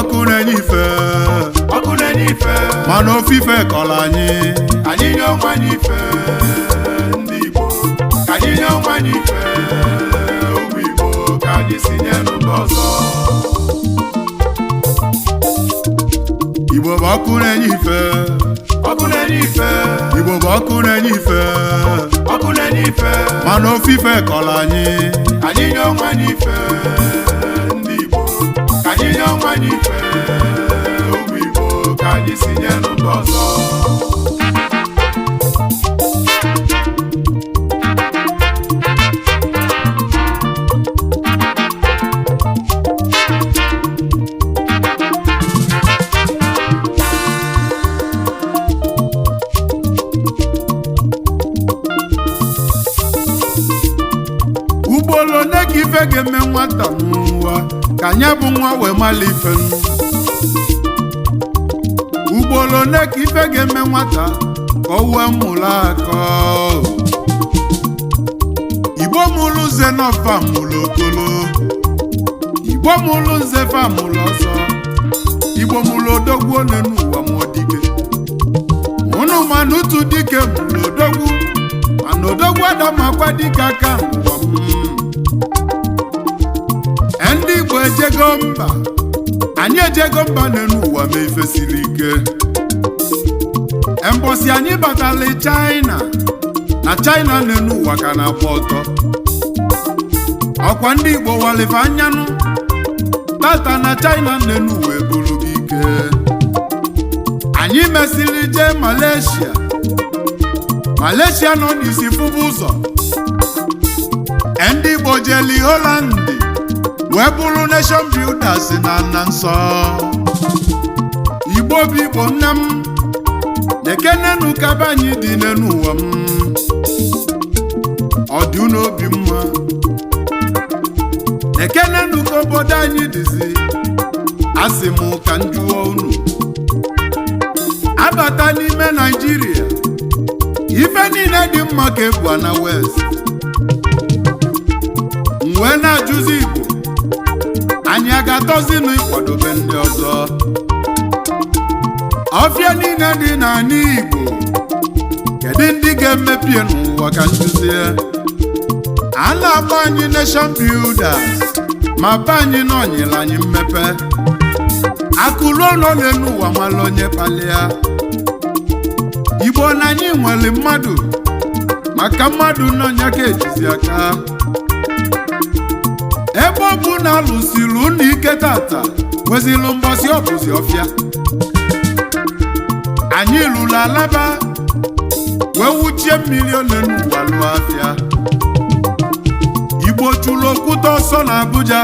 Ọkụ na-enye ife. Ọkụ na-enye ife. Mana ofufe kọrọ anyị. Anyị nye onwe anyị ife, ndị Igbo, ka anyị nye onwe anyị ife, ụmụ Igbo, ka anyị si nye mba ọzọ. Igbo bụ ọkụ na-enye ife. Ọkụ na-enye ife. Igbo bụ ọkụ na-enye ife. Ọkụ na-enye ife. Mana ofufe kọrọ anyị. Anyị nye onwe anyị ife, ndị Igbo, ka anyị nye onwe anyị ife, ụmụ Igbo, ka anyị si nye mba ọzọ. Ugboro ole ka ife ga-eme nwata n'ụwa ka anya bụ nwa wee mala ife nụ? Ugboro ole ka ife ga-eme nwata ka o wee mụrụ akọ? Igbo mụrụ nze nọfa mụrụ okolo, Igbo mụrụ nze fa mụrụ ọzọ, Igbo mụrụ odogwu one n'ụwa mụọ dike. Unu mana utu dike mụrụ odogwu, mana odogwu adamakwa dike aka n'ụwa m. Ndị Igbo ejego mba, anyị ejego mba n'elu ụwa mee ife siri ike. Mbọsị anyị batala China, na China n'elu ụwa ka na-agba ọtọ. Ọkwa ndị Igbo walife anyanụ tata na China n'elu ụwa eburu gị ike. Anyị mesịrị jee Malaysia. Malaysia nọ n'isi fụbụ ụzọ. Ndị Igbo jeli Holland wee bụrụ nation builders na nna nsọ. Igbo bụ Igbo nne m, na-ekenenu kaba anyị dị n'enu ụwa m. Ọ dị unu obi mma, na-ekenenu ka obodo anyị dịzi. Asị m ka m jụọ unu, abata n'ime Naijiria, ife niile dị mma ka ebu ana West. M wee na-ajụzi Igbo, anyị a ga-atọzinụ ịkwadobe ndị ọzọ? Ọfịa niile dị n'ala Igbo, kedu ndị ga-emepie n'ụwa ka nduzie? A na-agba anyị nation builders, ma be anyị nọnyere anyị mmepe. Akụrụ ụlọ n'elu ụwa mara onye kpalịa. Igbo na anyị nwere mmadụ, maka mmadụ n'ọnya ka ejizi aka. Ebe ọ bụ na alụsiri unu ike tata, nwezilụ mbọsị ọbụzi ọfịa. Anyị lụrụ alaba wee wuchie mmiri ole n'ụwa lụọ afịa. Igbo chụrụ okwute ọsọ na Abuja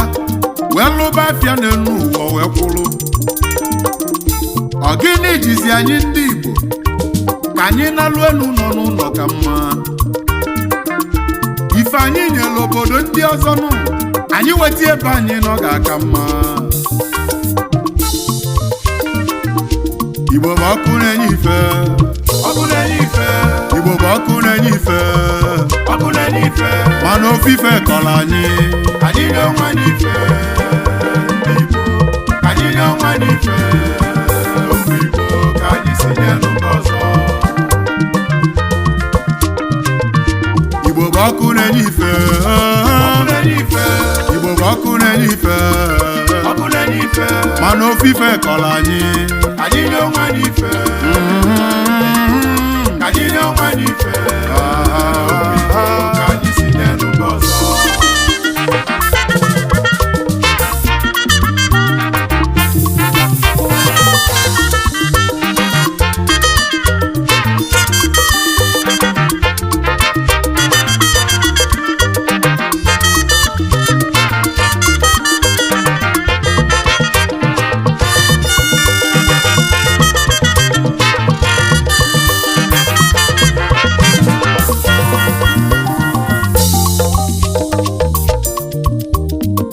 wee lụba afịa n'elu ụwa wee kwụrụ. Ọ gịnị jizi anyị ndị Igbo ka anyị nalụ elu nọ n'ụlọ ka mma? Ife anyị nyere obodo ndị ọzọ nụ, anyị weta ebe anyị nọ ga-aka mma. Igbo bụ ọkụ na-enye ife. Ọkụ na-enye ife. Igbo bụ ọkụ na-enye ife. Ọkụ na-enye ife. Mana ofufe kọrọ anyị. Anyị nye onwe anyị ife, ndị Igbo, ka anyị nye onwe anyị ife, ụmụ Igbo, ka anyị si nye mba ọzọ. Igbo bụ ọkụ na-enye ife. Ọkụ na-enye ife. Igbo bụ ọkụ na-enye ife. Ọkụ na-enye ife. Mana ofufe kọrọ anyị. Anyị nye onwe anyị ife, ka anyị nye onwe anyị ife, ụmụ Igbo, ka anyị si nye mba ọzọ.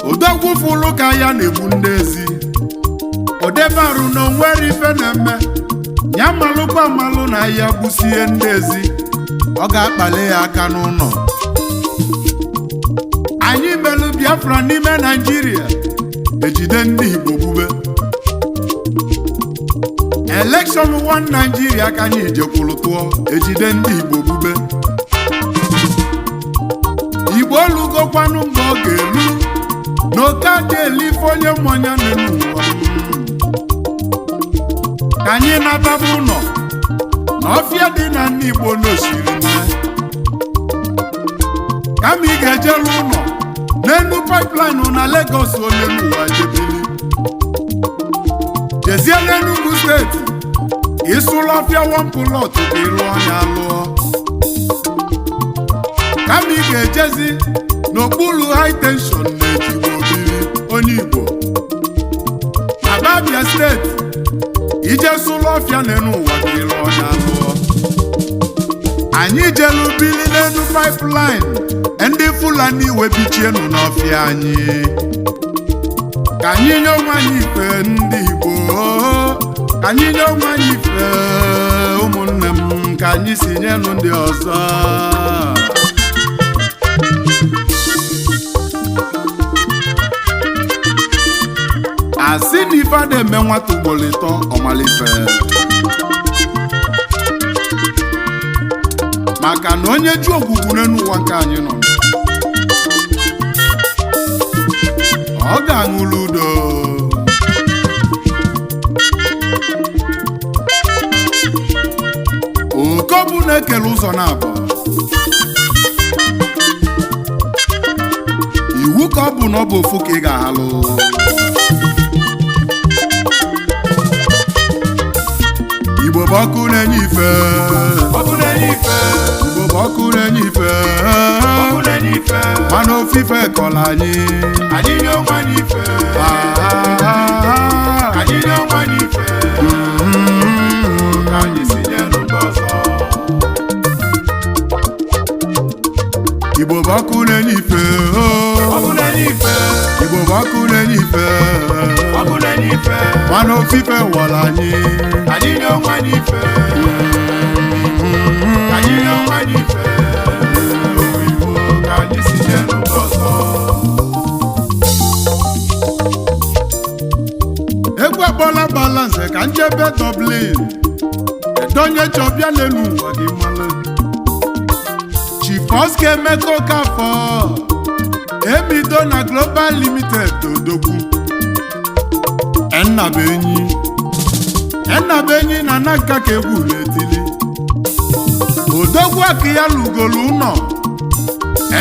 Odogwu fụlụ ka ya na-egbu ndị ezi odebe arụ na onwere ife na-eme ya, malụkwa amalụ na ya gbusie ndị ezi, ọ ga-akpali ya aka n'ụlọ. Anyị melụ Biafra n'ime Naijiria, ejide ndị Igbo gbube. Election one Nigeria ka anyị jekwuru tụọ, ejide ndị Igbo gbube. Igbo olugokwanụ mgbe ọ ga-elu na oke adị elife onye mmanya n'elu ụwa. Ka anyị nataba ụlọ na ọfịa dị na ndị Igbo n'osiri nne, kama ị ga-ejelu ụlọ n'elu pipeline na Lagos, onye n'ụwa jebili jezie n'Enugu Steeti, ịsụlụ ọfịa one plot ka ịlụ ọnya lụọ, kama ị ga-ejezi n'okpuru high tension na-ejigbo obili onye Igbo na Abia Steeti, ije sụlụ ọfịa n'elu ụwa ka ịlụ ọnya lụọ. Anyị jelu bili n'elu pipeline, ndị Fulani webichienu n'ọfịa anyị. Ka anyị nye onwe anyị ife, ndị Igbo, ka anyị nye onwe anyị ife, ụmụnne m, ka anyị si nyenụ ndị ọzọ. Asị na ife ada eme nwata ugboro ịtọ, ọmalife, maka na onye ju ogwugwu n'elu ụwa nke anyị nọ, ọ ga-aṅụlụ udo. Okobu na-ekele ụzọ na-abụ iwu ka ọ bụ na ọ bụ ofu ka ị ga-ahalụ. Igbo bụ ọkụ na-enye ife. Ọkụ na-enye ife. Igbo bụ ọkụ na-enye ife. Ọkụ na-enye ife. Mana ofufe kọrọ anyị. Anyị nye onwe anyị ife. Ah. Anyị nye onwe anyị ife. Ka anyị si nye mba ọzọ. Igbo bụ ọkụ na-enye ife, oh. Ọkụ na-enye ife. Igbo bụ ọkụ na-enye ife. Ọkụ na-enye ife. Mana ofufe wọrọ anyị. Anyị nye onwe anyị ife. Anyị nye onwe anyị ife. Ụmụ Igbo, ka anyị si nye mba ọzọ. Egwu akpọla balanse ka njebe Dublin, edonye chọbịa n'elu ụwa gị malụ. Chief Oscar Emeka Okafor, Emido na Global Limited, odogwu Ennabenyi, Ennabenyi na Nanka ka egwu na-etili. Odogwu aka ya lugolu ụnọ,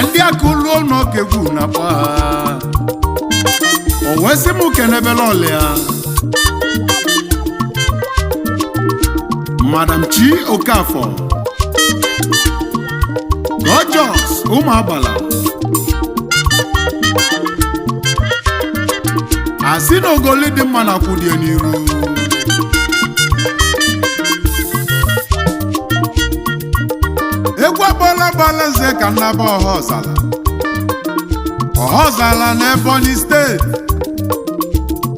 ndị aka ụlọ ụnọ ka egwu na-akpọ ha. O wee sị m kenebele ọlịa Madam Chi Okafor Gorgeous, ụmụ agbala asị na ogoli dị mma na kwudie n'iru. Egwu akpọla gbala nze ka nnaba ọha ọzala, ọha ọzala na Ebonyi Steeti.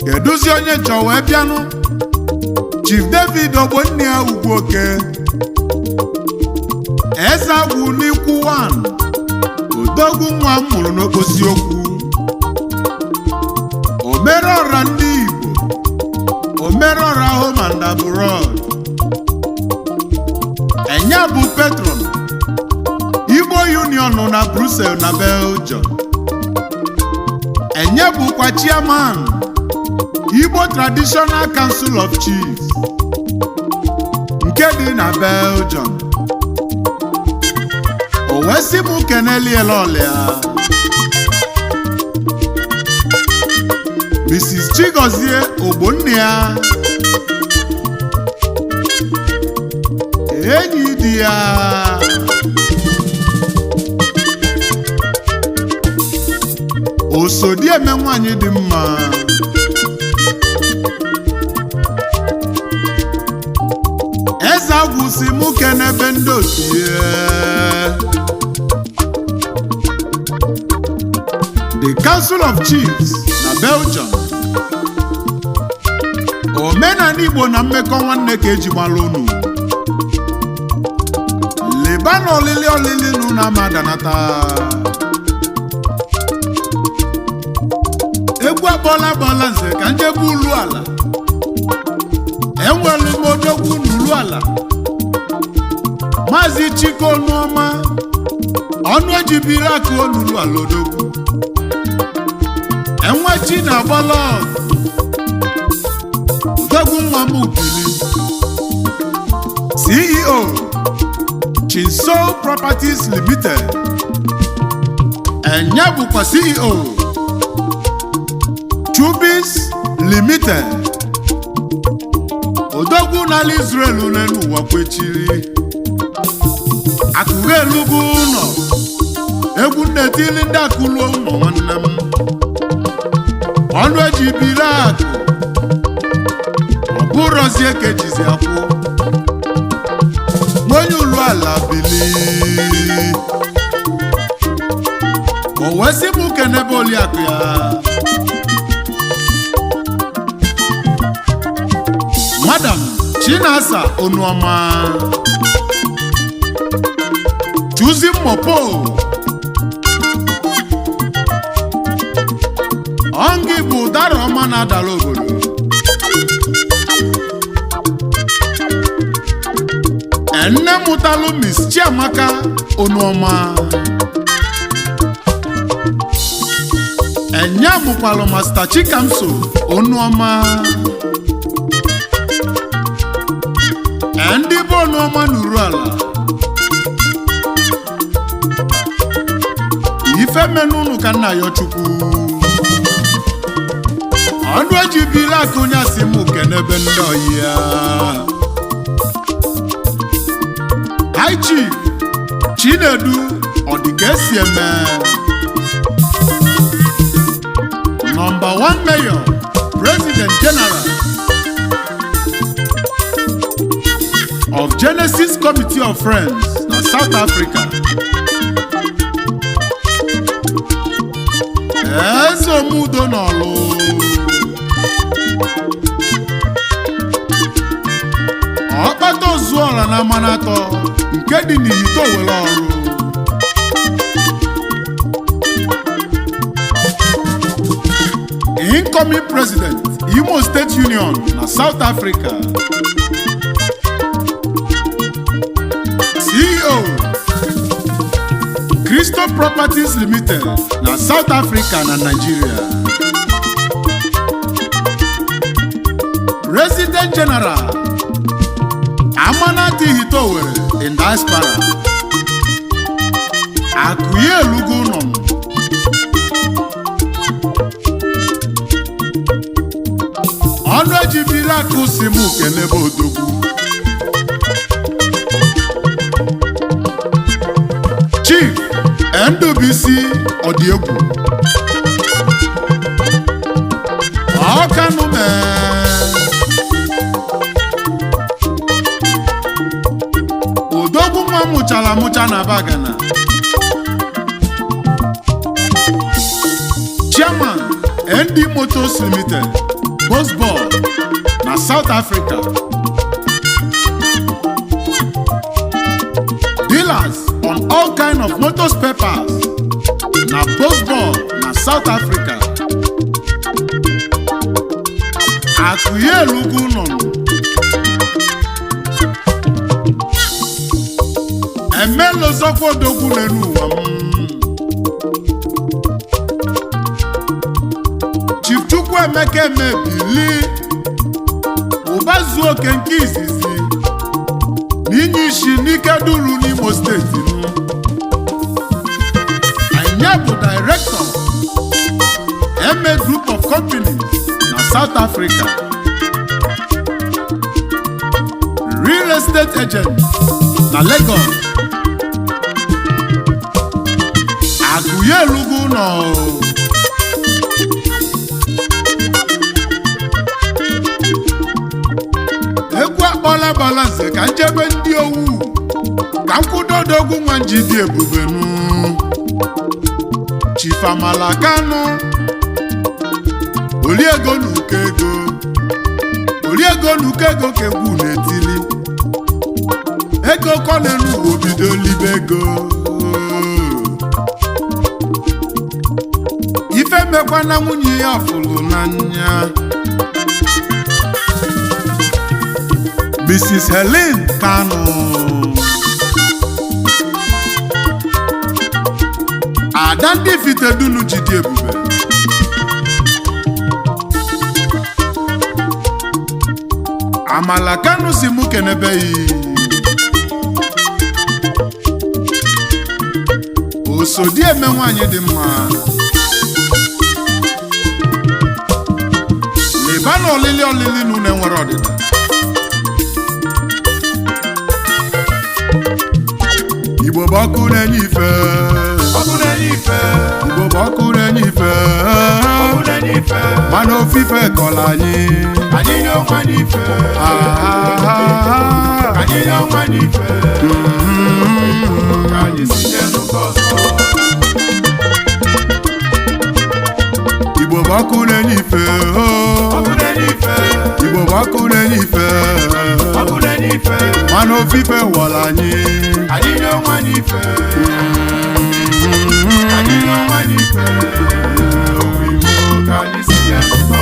Keduzi onye nchọ wee bịanụ? Chief David Ogbonnia Ugwuoke, eze agwụ n'ikwu 1, odogwu nwa m mụrụ n'okposi okwu, omerọra ndị Igbo, omerọra home and abroad. Enya bụ patron Igbo Union na Brussels na Belgium. Enye bụkwa chairman Igbo Traditional Council of Chiefs nke dị na Belgium. O wee sị m keneliela ọlịa Mrs. Chigozie Ogbonnia, enyi di ya. Osodieme nwanyị dị mma. Eze agwụ si mụ kenebe ndị otu ya, The Council of Chiefs na Belgium. Omenala Igbo na mmekọ nwanne ka eji gbara unu leba na olili olili nụ na amadanata. Egwu akpọla gbala nze ka njebe ulu ala enwere m. Chike Ọnụọma, ọnụ ejibiri akụ olulu alodogwu. Enwechi na agbala odogwu nwa m bili. CEO, Chinso Properties Limited. Enye bụkwa CEO, Chubis Limited. Odogwu n'ala Israel n'elu ụwa kwechiri akụrụ elugo ụlọ. Egwu nnetili ndị akụluo ụlọ. Nwanne m, ọnụ eji biri akụ, ọ bụrọzie ka ejizi akwụ onye ulu ala bili. O wee sị m kenebe oliakụ ya, Madam Chinasa Onuọma Chuzi Mmopo. Ọngị bụ ụdara ọma na-adala obodo. Nne mụtalụ Miss Chiamaka Onuọma. Enye mụkwalụ Master Chikamso Onuọma. Ndị bụ Onuọma nuru ala ife menụ unu ka nna ya Chukwu ọnụ eji biri aka onye asị m kenebe ndị ọyị ya. High Chief Chinedu ọdịka esi eme, number 1 mayor, president general of Genesis Committee of Friends na South Africa. Eze omudo n'ọlụ ọkpata ozuọra na Amanatọ nke dị n'Ihite Owere ọrụ. Incoming president, Imo State Union na South Africa. CEO, Crystal Properties Limited na South Africa na Nigeria. President General, Amanatọ Ihite Owerri in Diaspora. Akụye elugo ụnọ. Ọnụ ejibiri akụ si m kenebe odogwu Chief Ndubisi Ọdịegwu Ọkanụ mee. Odogwu nwa mụchara amụcha na Bagana. Chairman, ND Motors Limited, Bosbol na South Africa. Dealers on all kind of motor spare parts na Bosbol na South Africa. Akụye elugo nọ emelozokwa odogwu n'elu ụwa m. Chief Chukwuemeka Emebili, ụba zuo oke nke izizi n'inye isi n'ike duru n'Imo Steeti m. Anyị bụ director, MA Group of Companies na South Africa. Real estate agent na Lagos. Akụye elugo ụlọ. Egwu akpọla balanse ka njebe ndị owu ka nkwụdodogwu nwa nji dị ebube nụ. Chief Amala Kanu, oliego na uko ego, oliego na uko ego ka egwu na-etili ego kọnelu obido libe ego. Ife mekwana nwunye ya fụrụ n'anya, Mrs. Helen Kanu. Ada ndị Ifitedunu ji dị ebube. Amala Kanu si mụ kenebeghị osodieme nwanyị dị mma. Leba na ọlịlị ọlịlị na une nwere ọdịda. Igbo bụ ọkụ na-enye ife. Ọkụ na-enye ife. Igbo bụ ọkụ na-enye ife. Ọkụ na-enye ife. Mana ofufe kọrọ anyị. Anyị nye onwe anyị ife. Ah. Anyị nye onwe anyị ife. Ka anyị si nye n'ụka ọzọ. Igbo bụ ọkụ na-enye ife. Oh. Ọkụ na-enye ife. Igbo bụ ọkụ na-enye ife. Ọkụ na-enye ife. Mana ofufe wọrọ anyị. Anyị nye onwe anyị ife. Anyị nye onwe anyị ife. Ụmụ Igbo, ka anyị si nye n'ụka